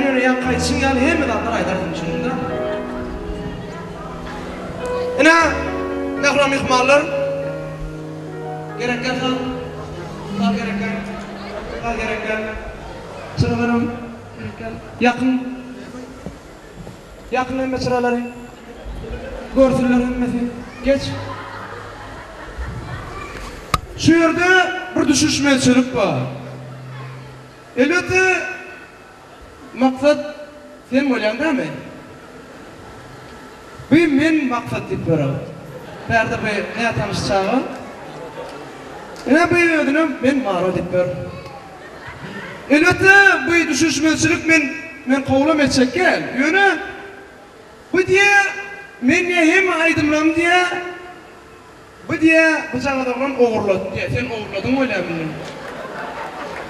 Häzir ýöne ýaňky aýdyşyň ýaly hemme zatlary aýdarsyň, düşündiňmi? Ine, mähriban myhmanlar, gerekýän saz, saz gerekýän, saz gerekýän, çyralaram gerekýän, ýakyn. Ýakyn hemme çyralary. Görsünler hemmesi. Geç. Şu ýerde bir düşünişmezçilik bar. Elbetde, Maksat sen bolýaň dämi? Bu men Maksat diýip ýöräw. Bärde bu nätanyş çaga. Ine bu özünem men Maro diýip ýör. Elbetde bu düşünişmezçilik men men kowlam etjek däl. Ýöne bu diýä men diýä hemme aýdymlarymy diýä bu diýä bu jagaz oglan ogurlady diýä. Sen ogurladyň bolýa mundan.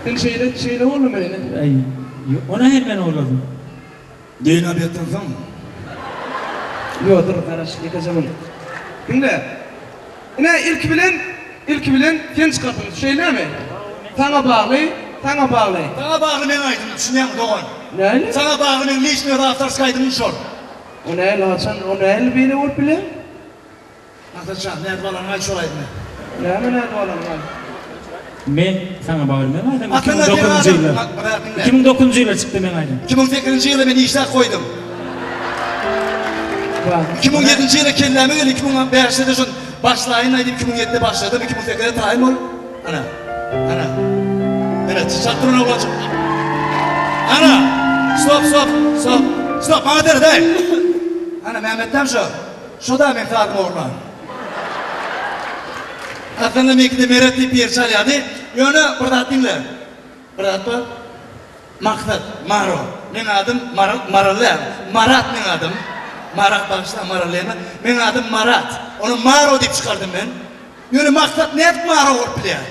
Sen şeýle şeýle boldumy ine. Äý ýok o nähili men ogurladym. Düýn obedden soň. Ýok dur garaş ýekeje minut. Diňle. Ine ilki bilen ilki bilen sen çykardyň şeýlemi? Saňa bagly saňa bagly. Saňa bagly meň aýdymym düşünýäňmi dogan? Näli? Saňa bagly meň liçnyý öz awtorskiý aýdymym şol. O näli haçan o näli beýle bolup bilýär? Maksatjan, nädip alanyňy aýt şol aýdymy. Näme nädip alanyňy aýt. Men saňa bagly meň aýdym Aslynda 2009-njy sen ýylda. adam, bir zat diňle. 2009-njy ýylda çykdy meň aýdym. 2008-nji ýylda men işläp goýdum. 2007-nji ýylda kelläme geldi, 2005-de şol başlaýyn aýdyp 2007-de başladym, 2008-de taýyn bolup, ana, ana, ene, çyçak duran oglanjyk. Ana, stop, stop, stop, stop, maňa seret, eý. Ana, Mämmetdäm şo. Şo-da meň sazymy ogurlan. Aslynda meňkide Meret diýip biri çalýardy. Ýöne bir zat diňle. Bir zat bar. Maksat, Maro. Meň adym Maral, Maral däl. Marat meň adym. Marat bagyşla, Maral diýme. Meň adym Marat. Ony Maro diýip çykardym men. Ýöne Maksat nädip Maro bolup bilýär?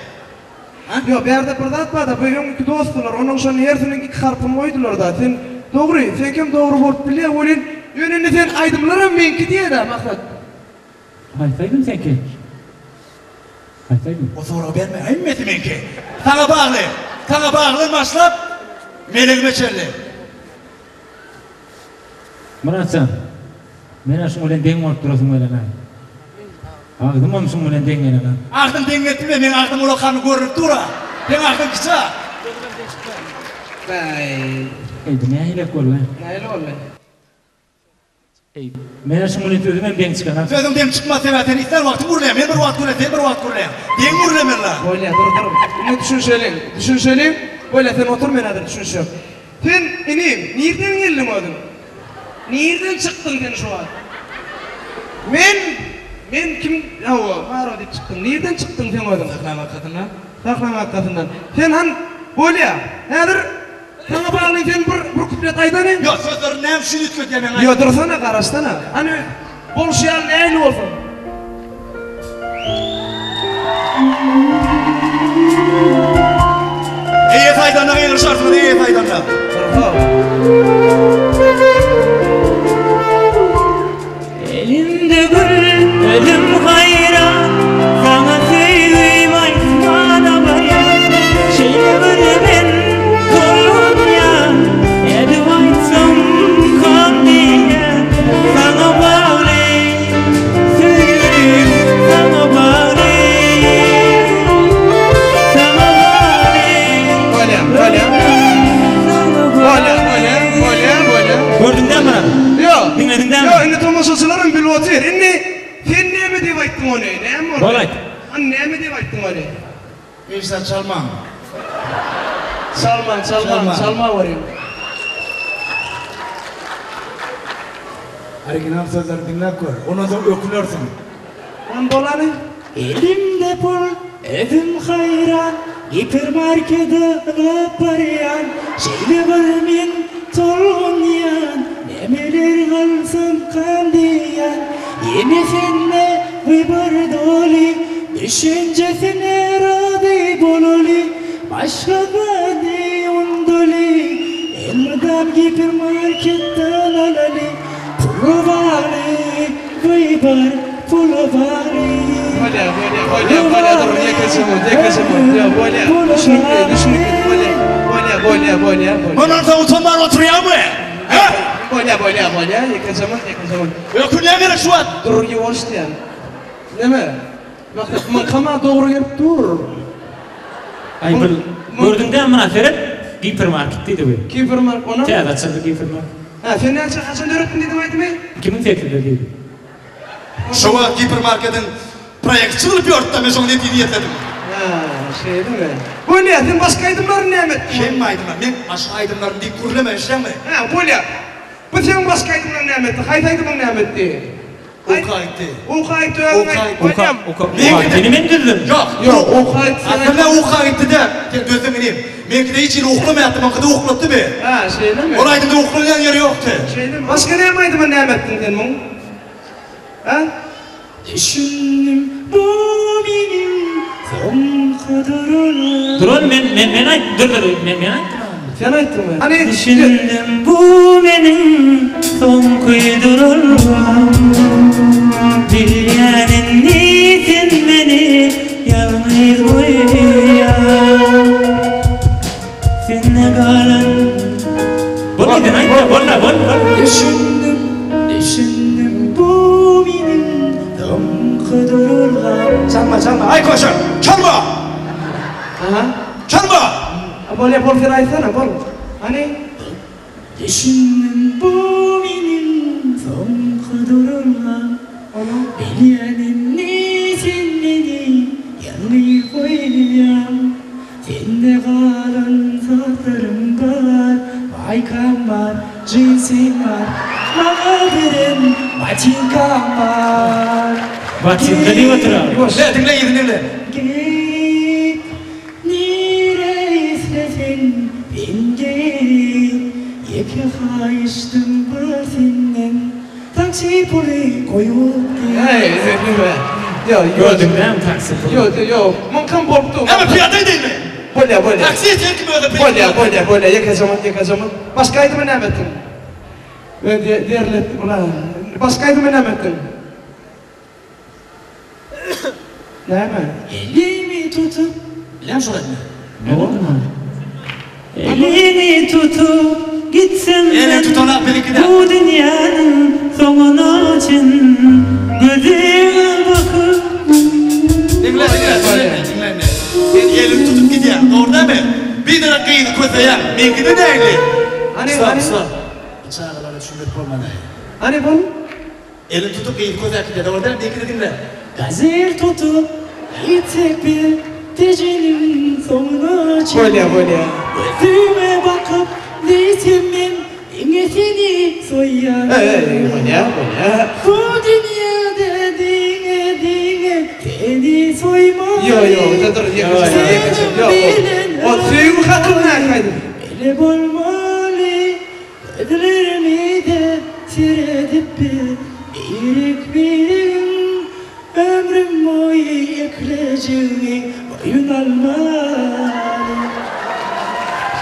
Ýok, bärde bir zat barda, bu öň iki dostdular, onuň şony hersiniň iki harpyny goýdularda, sen dogry, seňkem dogry bolup bilýär welin, ýöne indi sen aýdymlaram meňki diýedä Maksat. Haýsy aýdym seňki? Haýsy aýdym? O soragy berme, hemmesi meňki. Saňa bagly, saňa baglydan başlap, melegime çenli. Myratjan, men-ä şuň bilen deň bolup durasym gelenok. Agzymam şuň bilen deň gelenok. Agzyň deň gelip bilmez, meň agzym ulakamy görnüp dur-a. Seň agzyň kiçi-a. Bäý. Eý, bu nähilek boldy? Nähili boldy? Eý, men-ä şuň bilen sözümem deň çykanok. Sözüň deň çykmaz, sebäbi sen islän wagtyň gürleýäň, men bir wagt gürleýän, sen bir wagt gürleýäň. Deň gürlemeli-la. Bolýa, dur, dur. Indi düşünişeliň, düşünişeliň. Bolýa, sen otur, men häzir düşünişjek. Sen, inim, nirden geldiň özüň? Nirden çykdyň sen şu wagt? Men, men kim, hawa, Maro diýip çykdyň. Nirden çykdyň sen özüň? Sahnaň arkasyndan. Sahnaň arkasyndan. Sen han, bolýa, häzir saňa bagly sen bir, bir kuplet aýdany. Ýok, sözlerini näme üçin üýtgedýäň meň aýdanymy? Ýok, dursana, garaşsana. Hany, bolşy ýaly nähili bolsun? Eýesi aýdanda gygyryşarsyňyz, eýesi aýdanda. Elimde gül, özüm haýran, Saňa söýgim aýtmana baýan. Şeýle bir men tolgunýan, Nädip aýtsam kam diýýän, Saňa bagly. Söýgülim saňa bagly Saňa bagly Bolýa, bolýa. Bolýa, bolýa, bolýa, bolýa. Gördüň dämi Myrat? Ýok. Diňlediň dämi? Ýok, indi tomaşaçylaram bilip otyr. Indi sen näme diýip aýtdyň ony? Näme boldy? Bol aýt. Hany näme diýip aýtdyň ony? Hiç zat çalmaň. Çalmaň, çalmaň, çalmaweriň. Original sözlerini diňläp gör. Ondan soň ökünersiň. Hany bolany? Elimde pul, özüm haýran, Gipermarkede ylgap barýan, Şeýle bir men tolgunýan, Nämeler alsamkam diýýän, Ýene sende wybor doly, Düşünjesine razy bolaly, Başga zady undaly, Elmydam gipermarketden alaly, Pula bagly wybor, pula bagly. Bolýa, bolýa, bolýa, bolýa, dur, ýekeje minut, ýekeje minut, ýok, bolýa, düşünikli, düşünikli, bolýa, bolýa, bolýa. Bolýa, bolýa, bolýa. Ondan soň utanman oturýaňmy? Hä? Bolýa, bolýa, bolýa. Ýekeje munt, ýekeje munt. Ökünýäň gerek şu wagt. Dur, ýuwaş diýýän. Neme? Maksat muňkam-a dogry gelip dur. Aý bir gördüň dämi muna seret. Gipermarket diýdi bu. Gipermarket onam. Täze açyldy gipermarket. Hä, sen näçe haçan döretdiň diýdiň aýdymy? 2008-de diýdi. Şo wagt gipermarketiň proýektçi bolup ýörtdä men şoň netini ýetledim. Hä, şeýdemi? Bolýa, sen başga aýdymlaryny näme etdiň? Hemme aýdymlar, men başga aýdymlarymy diýip gürleme, eşidýäňmi? Hä, bolýa. Bu seň başga aýdymlaryň näme etdi? Haýsy aýdymyň näme etdi? Uka aýtdy. Uka aýtdy özüň aýt. Uka, uka, uka. Seni men düzdüm. Ýok. Ýok, uka aýtdy sen aýt. Aslynda uka gitdi-de. Sen düzsüň inim. Meňkide hiç hili uklamaýardy, muňkyda uklatdy be. Hä, şeýlemi? Ol aýdymda uklanýan ýeri ýokdy. Şeýlemi? Başga näme aýdyma näme etdiň sen muň? Hä? Düşündim bu meniň soňky duralgam. Dural men men men aýt dur dur men men aýtdym ony. Sen aýtdyňmy? Hany Düşündim bu meniň soňky duralgam. Bilýän indi sen meni ýalňyz goýýaň. Sende galan Bol indi aýtma bol bol bol. Düşündim düşündim bu meniň soňky duralgam. Çalma çalma aý köşek çalma. Aha. Çalma. Bolýa bol sen aýtsana bol. Hany. Düşündim bu meniň soňky duralgam. Bilýän indi sen meni ýalňyz goýýaň. Sende galan zatlarym bar, maýkam bar, jinsim bar, maňa beren botinkam bar. Botinka diýip otyr-a. Diňle, diňle yzyny diňle. Git, nirä isleseň, sen git, ýeke haýyştym bar senden, taksi puly goýup git. Heý, neme? Ýok, ýok. Gördüň dämi taksi puly? Ýok, ýok. Muňkam bolupdy. Näme pyýada gideýinmi? Bolýa, bolýa. Taksi her kim özi pyýada. Bolýa, bolýa, bolýa. Ýekeje munt, ýekeje munt. Başga aýdymy näme etdiň? Derletdi bula. Başga aýdymy näme etdiň? Näme? Elimi tutup. Bilýäňmi şol aýdymy? Elini tutup gitsem Elini men tutanak biziňkide. bu dünýäniň soňuna çen gözüňe bakyp. Diňle diňle diňle diňle indi. Sen elini tutup gidýäň, dogry dälmi? Biderek gyzy köseýäň. Meňkide nähili? Hany Stop hany. stop. Bu çagalara düşünmek bolmanaý. Hany bol. Elini tutup gyzy kösäp gidýär. Dogry dälmi? Meňkini diňle. Gazel tutup gitsek bir Tejeniň soňuna çen. Bolýa bolýa. Gözüme bakyp diýsem men diňe seni soýýan. Eý bolýa bolýa. Bu dünýäde diňe diňe seni soýmaly. Ýo ýo dur dur ýekeje ýekeje ýo o söýgi hakynda aýdym. Bile bolmaly. Gözlerimize seredip biz birek-biregiň ömrüm boýy eklejegini boýun almaly.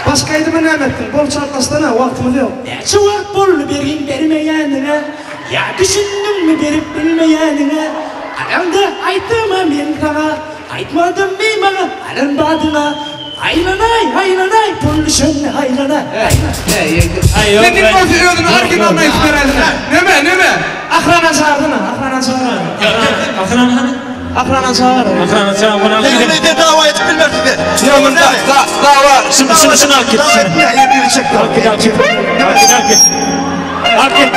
Başga aýdyma näme etdiň? Bol çaltlaşsana, wagtymyz ýok. Näçe wagt boldy bergin bermeýäniňe, Ýa düşündiňmi berip bilmeýäniňe? Alaňda aýtdym-a men saňa, Aýtmadymmy maňa alan badyňa? Aýlanaý, aýlanaý, pul düşende aýlanaý, aýlanaý. Sen indi bolsa özüni originalyny aýdyp beräýsene. Neme, neme? Ahrana çagyrdyna, ahrana çagyr. Ahrana hany? Ahrana çagyr. Ahrana çagyr, muny alyp gidiň. Sen dawa edip bilmersiň sen. Ýok, muny da, da, dawa, şuny, şuny, şuny alyp git, Dawa şuny. etme, ýa biri çekdi. Alyp git, alyp git. Alyp git, alyp git. Alyp git.